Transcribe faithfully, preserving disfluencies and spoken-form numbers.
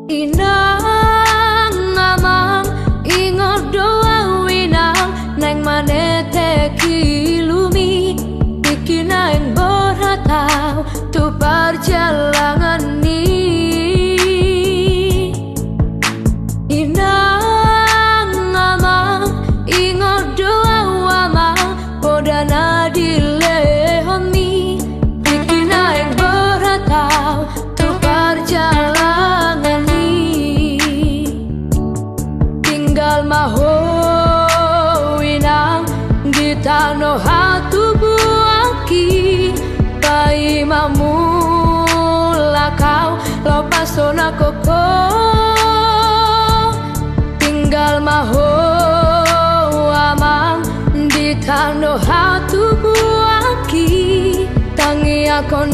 Inang amang, ingot do au inang, naeng manetek ilumi, tingki naeng borhat au tu parjalangan i. Inang amang, ingot do au amang, poda na dilehonmi, tingki naeng borhat au tu parjalangan i. Tinggal ma ho inang di tano hatubuanki, paima mulak au laho pashonanghon ho. Tinggal ma ho amang di tano hatubuanki, tangianghon